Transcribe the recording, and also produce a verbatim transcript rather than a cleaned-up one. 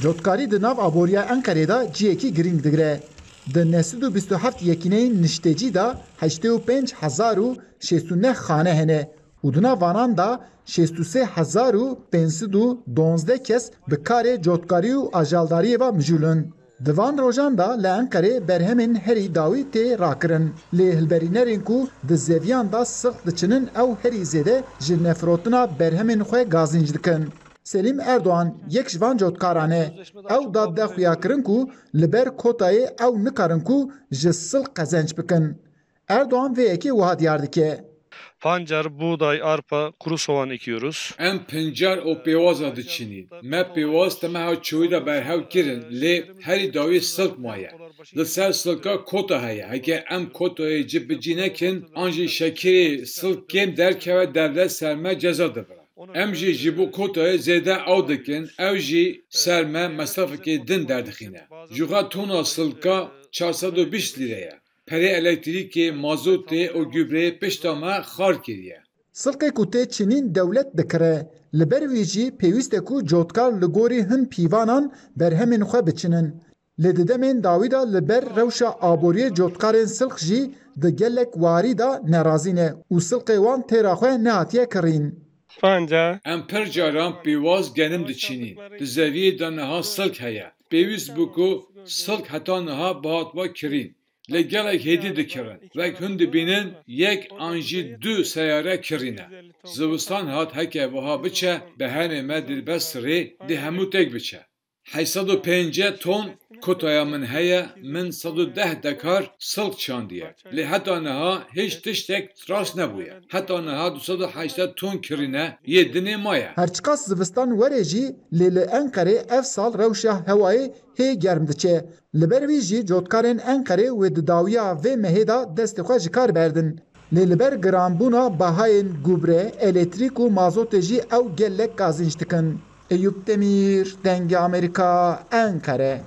Cotkarî di nav aboriya Enqerê de ciyekî girîng digire. Di neh sed û bîst û heft yekîneyên niştecî de heştê û pênc hezar û şêst û neh xane hene û di nav vanan de şêst û sê hezar û pênc sed û duwazdeh kes bi karê cotkarî û ajaldariyê ve mijûl in. Di van rojan de li Enqerê berhemên herî dawî tê rakirin. Lê hilberînerên ku di zeviyan de silk diçinin ew herî zêde ji nefirotina berhemên xwe gazînc dikin. Selîm Erdogan yek ji van cotkaran e. Ew da de xuyakirin ku li ber kotayê ew nikarin ku ji silk qezenc bikin. Erdogan vê yekê wiha diyar dike. Pancar, buğday, arpa, kuru soğan ekiyoruz. Em pincar û pêwaza diçinîn. Me pêwaz temeha çoyî de berhev kirin, lê herî dawî silk maye. Li ser silka kota heye. Heke em kotayê cibicî nekin, an jî şekirê silk kêm derkeve, dewlet ser me ceza dibire. Em jî ji bo kotayê zêde ew dikin, ew jî ser me mesrafekê din derdixîne. Ji xwe tona silka çar sed û bîst lîre ye. Perê elektrîkê, mazotê û gübreyê pişta me xar kiriye. Silkê ku tê çinîn dewlet dikire. Li ber wî jî pêwîst e ku cotkar li gorî hin pîvanan berhemên xwe biçinin. Lê di demên dawî de li ber rewşa aboriyê cotkarên silk jî di gelek warî de nerazî ne û silkê wan têra xwe nehatiye kirîn. Pancar. Em pir caran pêwaz genim diçinîn. Di zeviyê de niha silk heye. Pêwîst bû ku silk heta niha bihatba kirîn. Lê gelek hêdî dikirin. Wek hûn dibînin yek an jî du seyare kirîne. Zivistan hat heke wiha biçe, berhemê me dê be sirê, dê hemû têk biçe. Heşt sed û pêncî ton kotaya min heye, min sed û deh dekar silk çandiye. Lê heta niha hêç tiştek rast nebûye. Heta niha du sed û heştê ton kirîne yê dinê maye. Her çiqas zivistan were jî, lê li Enqerê ev sal rewşa hewayê hê germ diçe. Li ber wî jî cotkarên Enqerê wê di dawiya vê mehê de destê xwe ji kar berdin. Lê li ber giranbûna bahayên gubre, elektrîk û mazotê jî ew gelek gazînc dikin. Eyûp Demîr, Dengê Amerîka, Enqere.